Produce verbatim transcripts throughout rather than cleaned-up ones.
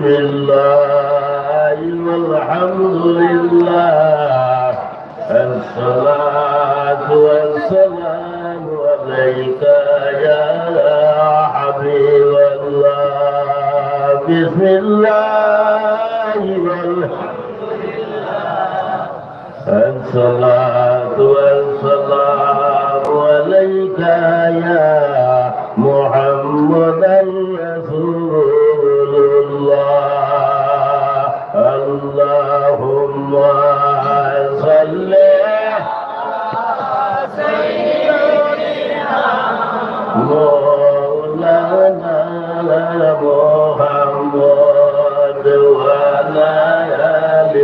لله والحمد لله، الصلاة والسلام عليك يا حبيب الله. بسم الله والحمد لله، الصلاة والسلام عليك يا محمد رسول الله. اللهم صل على سيدنا مولانا محمد وعلى آل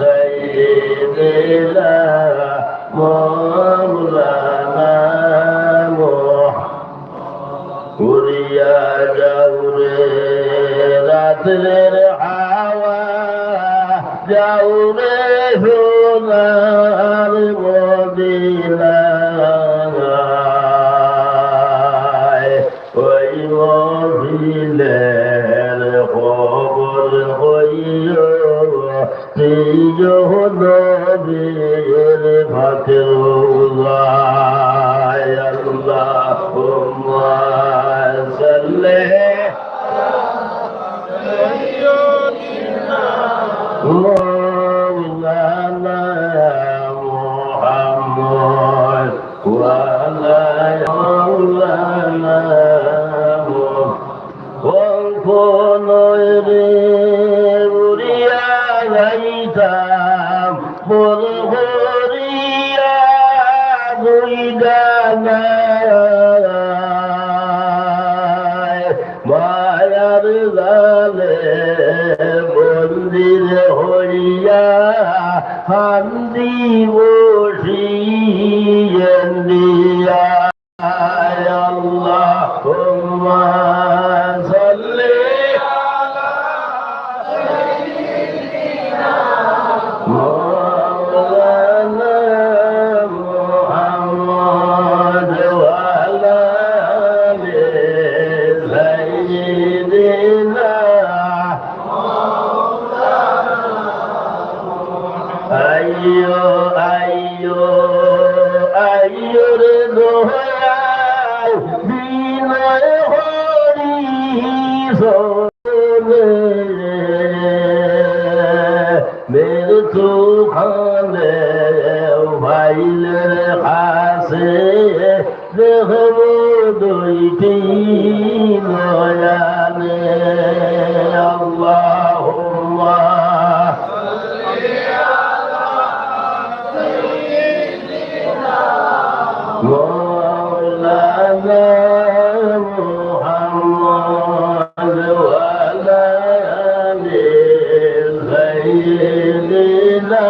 سيدنا مولانا محمد. উড়িয়া যাও রে রাতের হাওয়া, যাও রে সোনার মদিনায়। ওই মহফিলের খবর কইও, প্রিয় নবীর পাকের রওজায়। আল্লাহুম্মা সাল্লি মাওলানা মুহাম্মদ ওয়া আলা মাওলানা মুহাম্মদ। কখন রে উড়িয়া যাইতাম, বল করিয়া দুই ডানায়। মায়ার জালে বন্দির হইয়া কান্দি বসি ইন্ডিয়া। اللهم صل على سيدنا مولانا محمد وعلى آل سيدنا আইও, আইও, আইও রে দয়াল, বিনয় করি চরণে। মের তুফানে ভাইলের কাছে দেখব দুইটি নয়নে। আল্লাহুম্মা মাওলানা মুহাম্মদ ওয়া আলা আলি সাইয়্যিদিনা।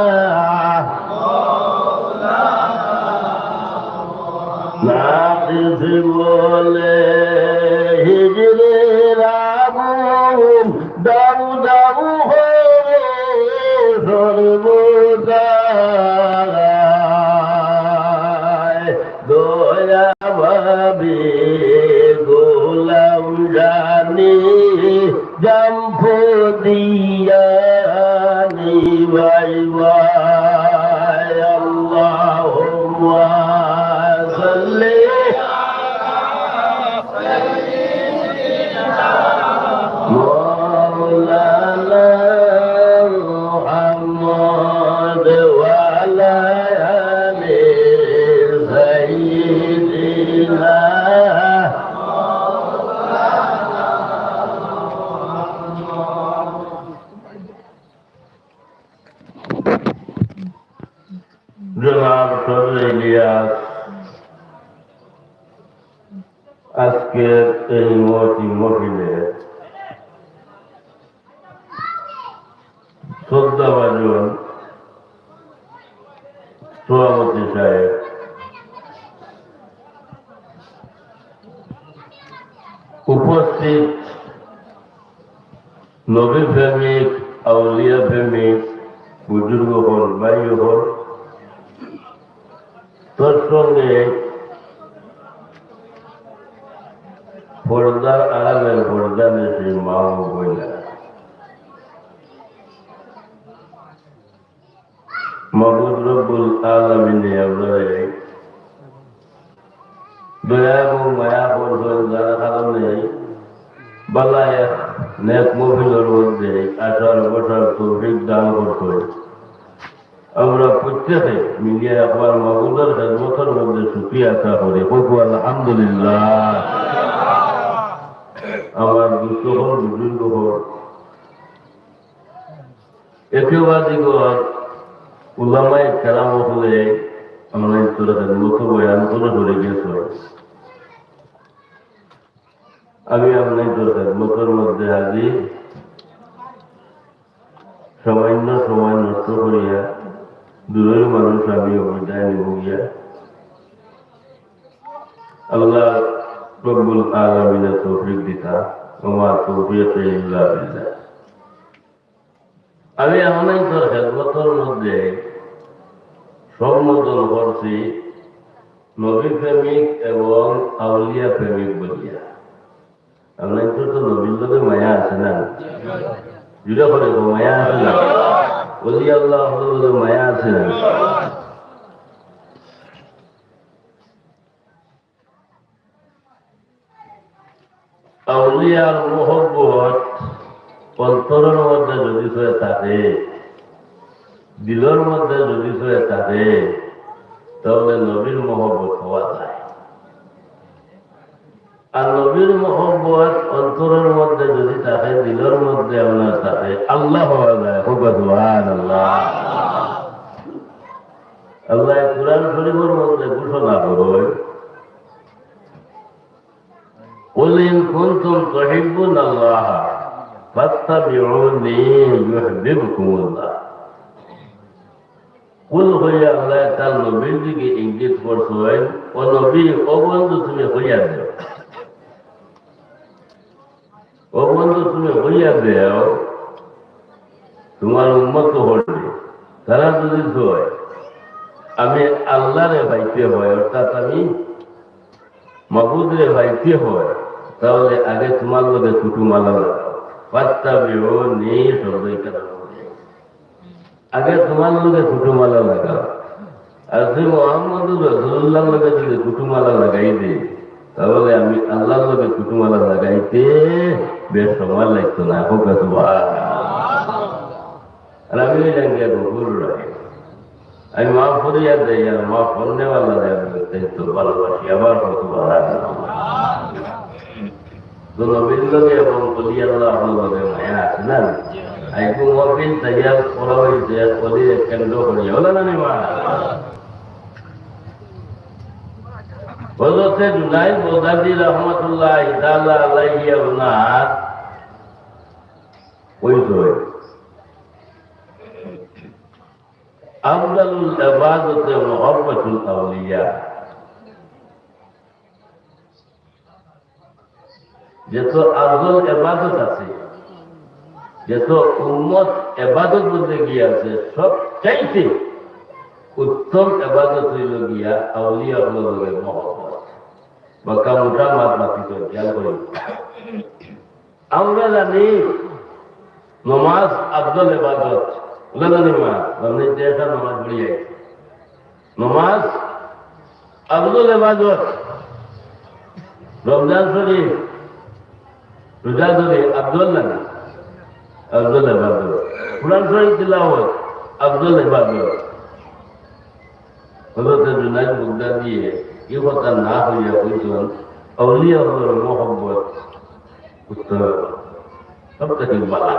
নাফিস বলে হিজরের আগুন দাউ দাউ করে সর্বদাই। দয়া ভাবি গোলাম জানি জাম্প দিয়া নিবাইবা। আল্লাহুম্মা সাল্লি আলা সাইয়্যিদিনা মাওলানা মুহাম্মদ ওয়া আলা আলি সাইয়্যিদিনা। জনাব সদর ইলিয়াস আজকের এই মহতি মহফিলে শ্রদ্ধাভাজন সভাপতি সাহেব, উপস্থিত নবী প্রেমিক, আউলিয়া প্রেমিক, বুজুর্গ অকল, ভাই অকল, তার সঙ্গে পর্দার আড়ালের পর্দানিশীন মা ও বোনেরা, মাবুদ রব্বুল আলামিনে আমরারে দয়া এবং মায়া করছইন, যার কারণে বালা এক নেক মহফিলর মধ্যে আসার বসার তৌফিক দান করছইন। আমরা প্রত্যেকে মিলিয়া একবার মাবুদর খেদমতর মধ্যে শুকরিয়া আদায় করি। কও আলহামদুলিল্লাহ। আমার দুস্থ অকল, বুজুর্গ অকল, একেবারে গর উলামায়ে কেরাম অকলে আমরার খেদমতো বয়ান করি গেছইন। আমি আমরার খেদমতর মধ্যে হাজির, সামান্য সময় নষ্ট করিয়া দূরর মানুষ আমি বিদায় নিমু গিয়া। আল্লাহ রব্বুল আলামিনে তৌফিক দিতা, ওয়া মা তৌফিকি ইল্লা বিল্লাহ। আমি আপনারার খেদমতর মধ্যে সম্বোধন করছি নবী প্রেমিক এবং আউলিয়া প্রেমিক বলিয়া। আপনারার তো নবীর লগে মায়া আছে না? জুরে কও, মায়া আছে না? অলি আল্লাহর লগে মায়া আছে না? আউলিয়ার মহব্বত অন্তরর মধ্যে যদি হয়ে থাকে, দিলর মধ্যে যদি হয়ে থাকে, তাহলে নবীর মহব্বত হওয়া যায়। আর নবীর মহব্বত অন্তরর মধ্যে যদি থাকে, দিলর মধ্যে আপনার থাকে, আল্লাহ হওয়া যায়। কও সুবহানাল্লাহ। আল্লাহ কোরআন শরীফর মধ্যে ঘোষণা করইন, قل إن كنتم تحبون الله فاتبعوني يحببكم الله। কুল কইয়া আল্লাহ তার নবীর দিকে ইঙ্গিত করছইন, ও নবী, ও বন্ধু, তুমি কইয়া দেও, ও বন্ধু, তুমি কইয়া দেও, তোমার উম্মত অকলরে, তারা যদি কয়, আমি আল্লাহরে পাইতে হয়, অর্থাৎ আমি মাবুদরে পাইতে হয়, তাহলে আগে তোমার লগে কুটুমালা লাগাও। ফাত্তাবিউনি শব্দ এখানে বলছে। আগে তোমার লগে কুটুমালা লাগাও। আর তুমি মোহাম্মদুর রাসূলুল্লাহর লগে যদি কুটুমালা লাগাই দে, তাহলে আমি আল্লাহর লগে কুটুমালা লাগাইতে বেশ সময় লাগতো না। কও সুবহানাল্লাহ। আর আমি ওই জায়গায় গফুর রাখি। আমি মাফ করিয়া দেই, আর মাফ করনেওয়ালা দেয়, আমি অত্যন্ত ভালোবাসি। আবার কও সুবহানাল্লাহ। তো নবীর লগে এবং অলি আল্লাহর লগে মায়া আছে না? আইকু মহফিল তৈয়ার করা হয়েছে, অলি কেন্দ্র করিয়া। হলো না নি মা? হযরতে জুনাইদ বাগদাদী রহমতুল্লাহ তাআলা আলাইহি ওনার পরিচয়। আফজালুল ইবাদতে মুহাব্বাতুল আউলিয়া। যত আফজল ইবাদত আছে, যত উম্মত ইবাদত বন্দেগি আছে, সবচাইতে উত্তম ইবাদত হইল গিয়া আউলিয়া অকলর লগে মহব্বত। বাক্কা মোটা মাত মাতিছইন, খেয়াল করি। আমরা জানি নমাজ আফজল ইবাদত। বুঝলা নি মা? আপনি যে একটা নমাজ পড়ি আইছি। নমাজ আফজল ইবাদত। রমজান শরীফ, রোজা ধরি আফজল না নি? আফজল ইবাদত। কোরআন শরীফ তিলাওয়াত আফজল ইবাদত। হযরতে জুনাইদ বাগদাদীয়ে এই কথা না কইয়া কইছইন, আউলিয়া অকলর মহব্বত উত্তম, সব থাকি বালা।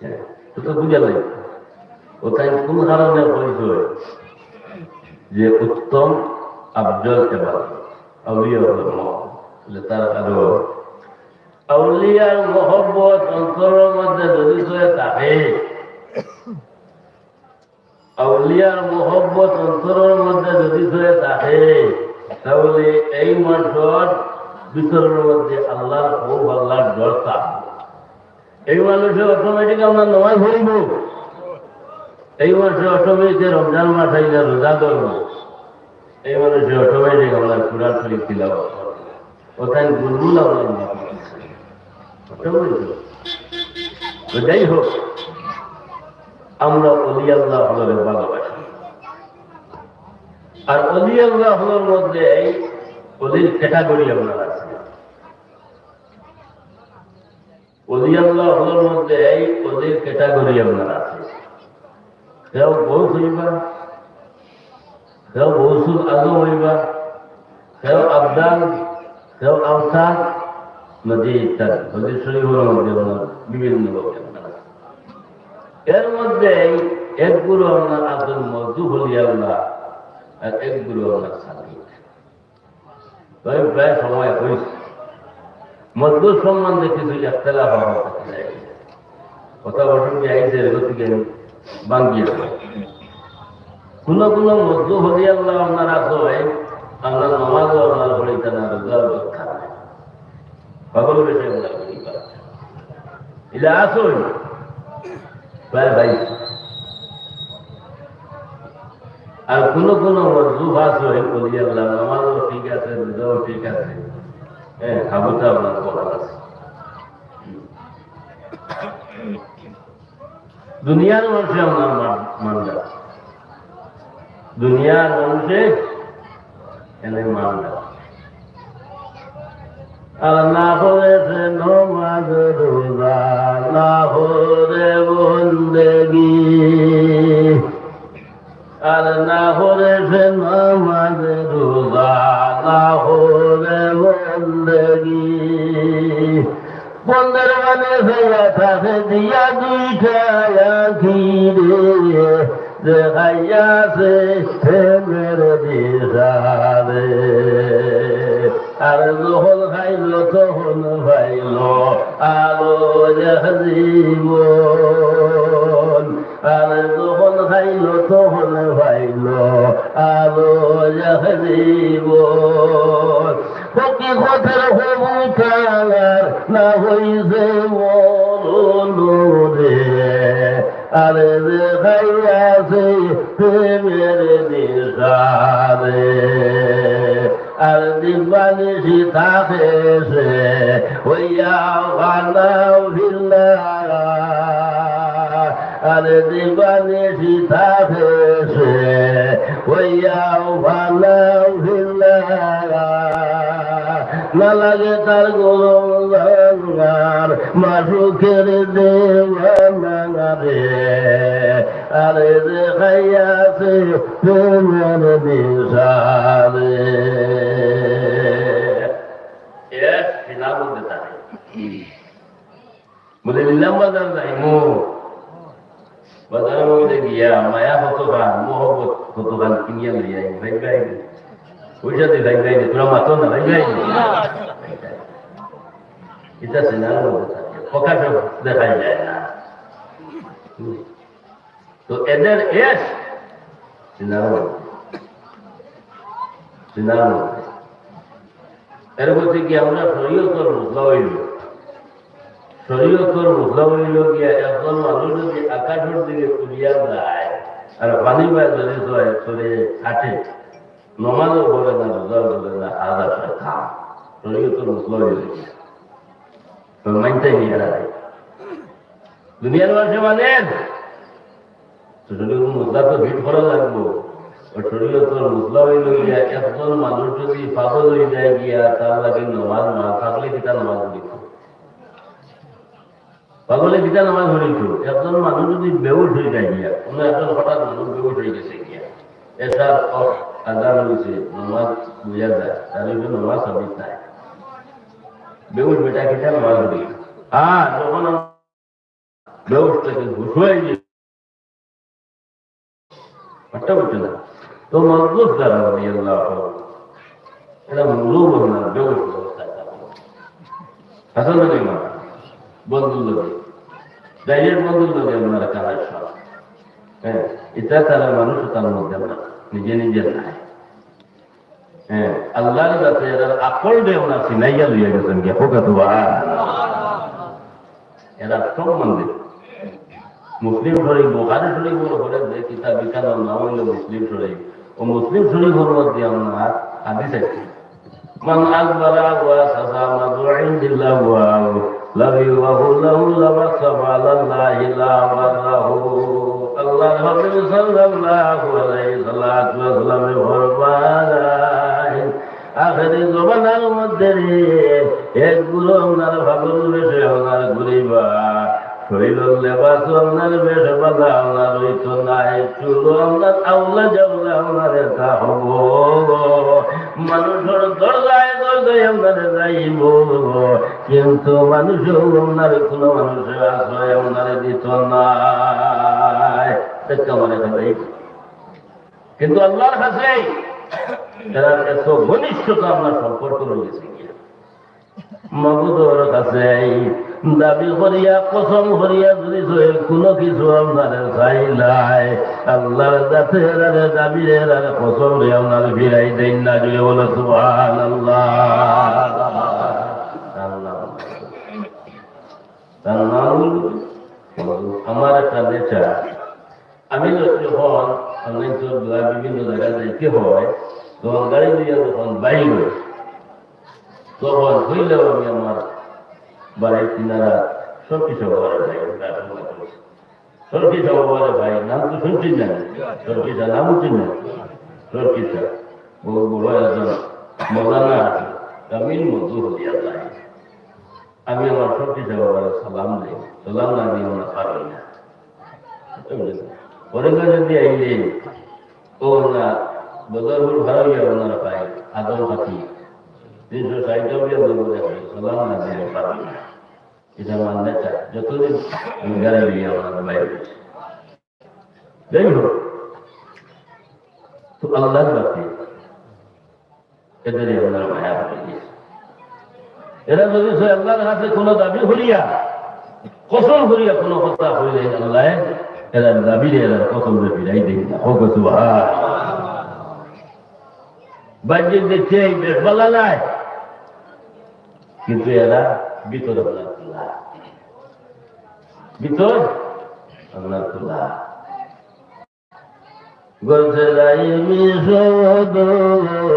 হ্যাঁ, তো, তো বুঝা লাগে। ও তাইন কোন কারণে কইছইন যে উত্তম আফজল ইবাদত, আউলিয়া অকলর মহব্বত। বলে তার কারণ, আউলিয়ার মহব্বত অন্তরর মধ্যে যদি হয়ে থাকে, আউলিয়ার মহব্বত অন্তরর মধ্যে যদি হয়ে থাকে, তাহলে এই মানুষর ভিতরর মধ্যে আল্লাহর খৌফ, আল্লাহর ডর থাকবে। এই মানুষে automatic আমরা নমাজ পড়িব, এই মানুষে automatic রমজান মাস আইলে রোজা ধরব, এই মানুষে automatic আমরা কোরআন শরীফ তিলাওয়াত করব। ও তাই বুলবুল আমরা automatic। তো যাই হোক, আমরা অলি আল্লাহ অকলরে ভালোবাসি। আর অলি আল্লাহ অকলর মধ্যে এই অলির category আপনার আছে। অলি আল্লাহ অকলর মধ্যে এই অলির category আপনার আছে। কেউ গৌস অইবা, কেউ গৌসুল আজম অইবা, কেউ আবদাল, কেউ আওতাদ, নদী ইত্যাদি। নদী শরীফের মধ্যে আপনার বিভিন্ন লোক আপনার আছে। এর মধ্যে এক গুরু আপনার আছেন মজদুফ অলি আল্লাহ, আর এক গুরু আপনার সাদিক। তবে প্রায় সময় অইছে। মজদুফ সম্বন্ধে কিছু ইখতিলাফ আমার কাছে নাই। কথা বসে কি আইছে, এর গতিকে আমি ভাঙ্গিয়ে দেব। কোনো কোনো মজদুফ অলি আল্লাহ আপনার আছে, আপনার নামাজও আপনার পড়িতা না, রোজাও রক্ষা নাই। পাগল বেশে আপনার পরিবার। ইলা আছে, প্রায় ভাই। আর কোনো কোনো মজদুফ আছে, অলি আল্লাহ, নামাজও ঠিক আছে, রোজাও ঠিক আছে, হ্যাঁ, হাবুটা আপনার কপাল আছে। দুনিয়ার মানুষে আপনার মান-, মানবে না। দুনিয়ার মানুষে এনে মানবে না। আর না করে সে নমাজ রোজা, না করে বন্দেগি। আর না করে সে নমাজ রোজা, না করে বন্দেগি। বন্দের মানে হইয়া থাকে দিয়া দুইটা আঁখি রে, দেখাইয়াছে প্রেমের দিশারে। আর যখন খাইল তখন পাইল আরো এক জীবন। আর যখন খাইল তখন পাইল আরো এক জীবন। হকিকতের হবু তার না হইছে মরণ রে। আরে দেখাইয়াছে প্রেমের দিশারে। আর দিবানিশি থাকে সে হইয়া ফানা ফিল্লা। আর দিবানিশি থাকে সে হইয়া ফানা ফিল্লা। না লাগে তার গরম জানার মাসুকের দেওয়ানা রে। আরে দেখাইয়াছে প্রেমের দিশারে। এ সিনা বলতে থাকে। বলে, "নিলাম বাজার যাইমু।" বাজারের মধ্যে গিয়া মায়া কতখান, মহব্বত কতখান কিনিয়া লইয়া আই, ভাই ভাই। পয়সা দিয়ে ভাই ভাই, তোরা মাতো না, ভাই ভাই। এটা সিনার মধ্যে থাকে, প্রকাশে দেখা যায় না। হুম। তো এদের এশ সিনার মধ্যে, সিনার মধ্যে। এর মধ্যে কি আমরা শরীয়তর মশলা হইল? শরীয়তর মশলা হইল গিয়া একজন মানুষ যদি আকাশের দিকে তুলিয়া যায় আর পানি পায় যদি সরে, সরে আটে, নমাজও পড়ে না, রোজাও ধরে না, আলাদা শয়তান। শরীয়তর মশলা হইল গিয়া। তো মানতে নিয়ে আর দুনিয়ার মানুষে মানে তো শরীয়তর মশলা তো ফিট করা লাগবো। ও শরীয়তর মশলা হইল গিয়া, একজন মানুষ যদি পাগল হয়ে যায় গিয়া, তার লাগে নমাজ না থাকলে কিতা নমাজ পড়িত? পাগলে কিতা নমাজ পড়িত? একজন মানুষ যদি বেহুশ হয়ে যায় গিয়া, কোনো একজন হঠাৎ মানুষ বেহুশ হয়ে গেছে গিয়া, এসার অখ আজান হইছে, নমাজ বুঝা যায়, তাহলে তো নমাজ সাবিত নাই। বেহুশ বেটা কিতা নমাজ পড়িত? হ্যাঁ, যখন বেহুশ থেকে হুশ হয়ে গেছে। একটা বুঝছে না? তো মজবুত যারা রাদিয়াল্লাহু আনহু, এরা মূল বললাম, বেহুশ অবস্থায় থাকে। হাসান আলী মা, বন্ধুর লগে, direct বন্ধুর লগে আপনারা কানেকশন। হ্যাঁ, এটা তারা মানুষ তার মধ্যে না, নিজে নিজে নাই। হ্যাঁ, আল্লাহর কাছে এরা আকল দেও না, সিনাইয়া লইয়া গেছেন গিয়া, হোক সুবহান। এরা সম্বন্ধে মুসলিম শরীফ, বুখারী শরীফ বলে যে কিতাব, এখানে নাম হইল মুসলিম শরীফ। ও মুসলিম শরীফের মধ্যে আমরা হাদিস আছে, "মান আখবারা ওয়া সাদামা দুইন দিল্লাহু ওয়া লাবিওয়াহু লাহু লামাসসামা আলাল্লাহি লা ওয়াল্লাহু।" আল্লাহর হাবিব সাল্লাল্লাহু আলাইহি সাল্লাতু ওয়াসাল্লামে ফরমায়, আখেরি জমানার মধ্যে রে, এক গুরু আপনার পাগল বেশে আপনার ঘুরিবা, শরীরর লেবাস আপনার বেশ বালা আপনার হইতো না, চুল আপনার আউলা জাউলা আপনার এটা হবো। মানুষর দরজায় দরজায় আপনার যাইবো, কিন্তু মানুষও আপনার কোনো মানুষের আশ্রয় আপনার দিত না। একটা মানে কথা এই। কিন্তু আল্লাহর কাছে এরা এত ঘনিষ্ঠতা আপনার সম্পর্ক রয়েছে গিয়া। মাবুদর কাছে এই দাবি করিয়া, কসম করিয়া যদি সে কোনো কিছু আপনারে চাইলায়, আল্লাহর যাতে এরারে দাবিরে এরারে কসমরে আপনারে ফিরাই দেন না। জুড়ে বলো সুবহানাল্লাহ। তার নাম, তার নাম আমার একটা নেচার। আমি যখন অনলাইন তো বিভিন্ন জায়গায় যাইতে হয়, তখন গাড়ি লইয়া যখন বাইর হই, তখন হইলেও আমি আমার বাড়ির কিনারা সরকি সাহেবের ভাই, সরকি সাহেবের ভাই, নাম তো শুনছেন না? সরকি সাহেব নাম শুনছেন না? সরকি সাহেব বহু বড় একজন মৌলানা আছে, কামিল মজু হলিয়া যায়। আমি আমার সরকি সাহেবের সালাম দেই, সালাম না দিয়ে আমরা পারি না। পরে যদি আইলে ও না, বদরপুর ভাড়া হইয়া ওনারা পাই, আদম হাতি, তিনশো ষাট টাকা দিয়ে বলবো, দেখো, সালাম না দিয়ে পারবে না। এটা আমার নেচার। যতদিন আমি গাড়ি নিয়ে ওনারা বাইরে গেছি। যাই হোক, তো আল্লাহর বাকি এদেরই আল্লাহর মায়া হয়ে গেছে। এরা যদি সে আল্লাহর কাছে কোনো দাবি করিয়া, কসম করিয়া কোনো কথা হইলে আল্লাহ এরা দাবিরে এরা কসম দিয়ে ফিরাই দেয় না। হোক সুবহান। বাহ্যিক দেখতে এই বেশ ভালা নাই, কিন্তু এরা ভিতরে আল্লাহ খোলা, ভিতর আল্লাহ খোলা। গজরাইল শোধ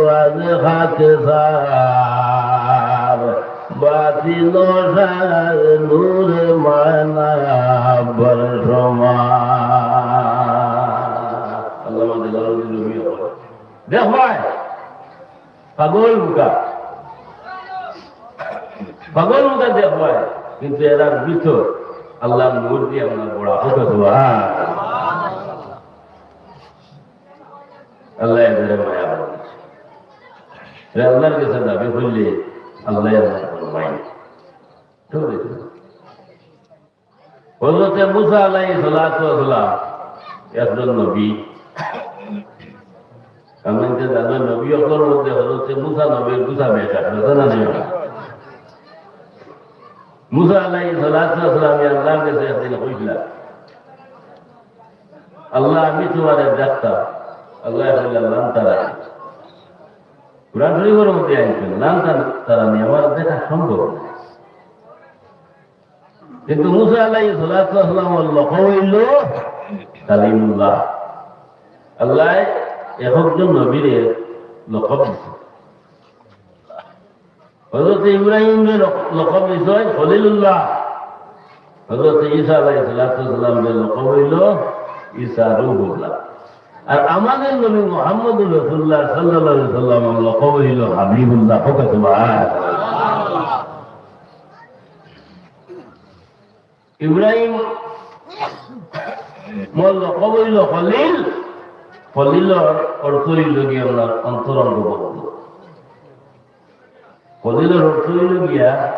আজ খাকে সার, বাতিল সার নূর মানা বর্ষমা। আল্লামা জালালউদ্দিন রুমি। দেখ ভাই, পাগল মুখা, পাগল মুখা দেখ ভাই, কিন্তু এরার ভিতর আল্লাহর নূর দিয়ে আমরা বড় হতে হবো। হ্যাঁ, আল্লাহ এদের মায়া বানাইছে। এরা আল্লাহর কাছে দাবি করলে আল্লাহ আল্লাহ কোনো মাই। ঠিক আছে? হযরতে মুসা আলাইহিস সালাতু ওয়াস সালাম একজন নবী। আমি তো জানি নবী অকলর মধ্যে হযরতে মুসা নবীর গুছা বেশ আছে, জানা নেই? মুসা আলাইহিস সালাতু ওয়াস সালাম আল্লাহর কাছে একদিন কইছিলা, "আল্লাহ, আমি তোমারে দেখতাম।" আল্লাহ কইলা, "লান তারানি।" কোরআন শরীফের মধ্যে আইছে, "লান তারানি, আমার দেখা সম্ভব না।" কিন্তু মুসা আলাইহিস সালাতু ওয়াস সালামর লকব অইল কালিমুল্লাহ। আল্লাহ একজন নবীরে লকব দিছে। হযরত ইব্রাহিমরে লক-, লকব দিছে খলিলুল্লাহ। হযরত ঈসা আলাইহিস সালাতু ওয়াস সালামরে লকব অইল ঈসা রূহুল্লাহ। আর আমাদের নবী মুহাম্মদুর রাসূলুল্লাহ সাল্লাল্লাহু আলাইহি ওয়াসাল্লামর লকব অইল হাবিবুল্লাহ। হোক সুবহান। ইব্রাহিমর লকব অইল খলিল, খলিলর অর্থ অইল গিয়া আপনার অন্তরঙ্গ বন্ধু। খলিলর অর্থ অইল গিয়া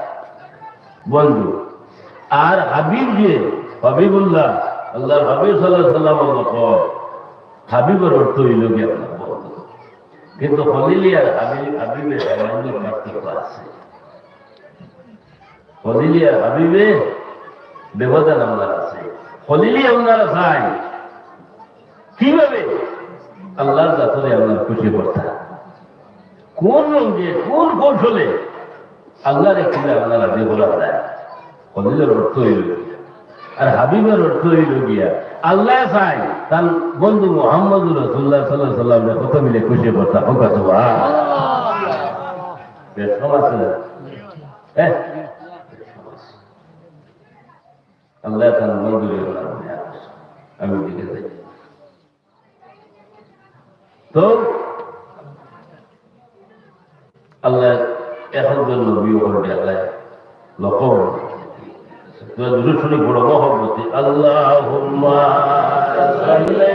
বন্ধু। আর হাবিব যে, হাবিবুল্লাহ, আল্লাহর হাবিব সাল্লাল্লাহু আলাইহি ওয়াসাল্লামর লকব, হাবিবর অর্থ অইল গিয়া আপনার বন্ধু। কিন্তু খলিলি আর হাবিব, হাবিবে সামান্য পার্থক্য আছে। খলিলি আর হাবিবে ব্যবধান আপনার আছে। খলিলি আপনারা চাই কিভাবে আল্লাহর জাতরে আপনার খুশি করতা, কোন রঙে, কোন কৌশলে আল্লাহরে খুলে আপনারা রাজি করা যায়। খলিলর অর্থ অইল গিয়া। আর হাবিবর অর্থ অইল গিয়া, আল্লাহ চাই তার বন্ধু মুহাম্মদুর রাসূলুল্লাহ সাল্লাল্লাহু আলাইহি ওয়াসাল্লামরে কত মিলে খুশি করতা। হোক সুবহান। বেশ কম আছে না? হ্যাঁ? আল্লাহ তার বন্ধুরে, আমি দিকে যাই। তো আল্লাহ এখন তো নবী হল আল্লাহ লকম। তো দুরূদ শরীফ বড় মহব্বতে, আল্লাহুম্মা সাল্লি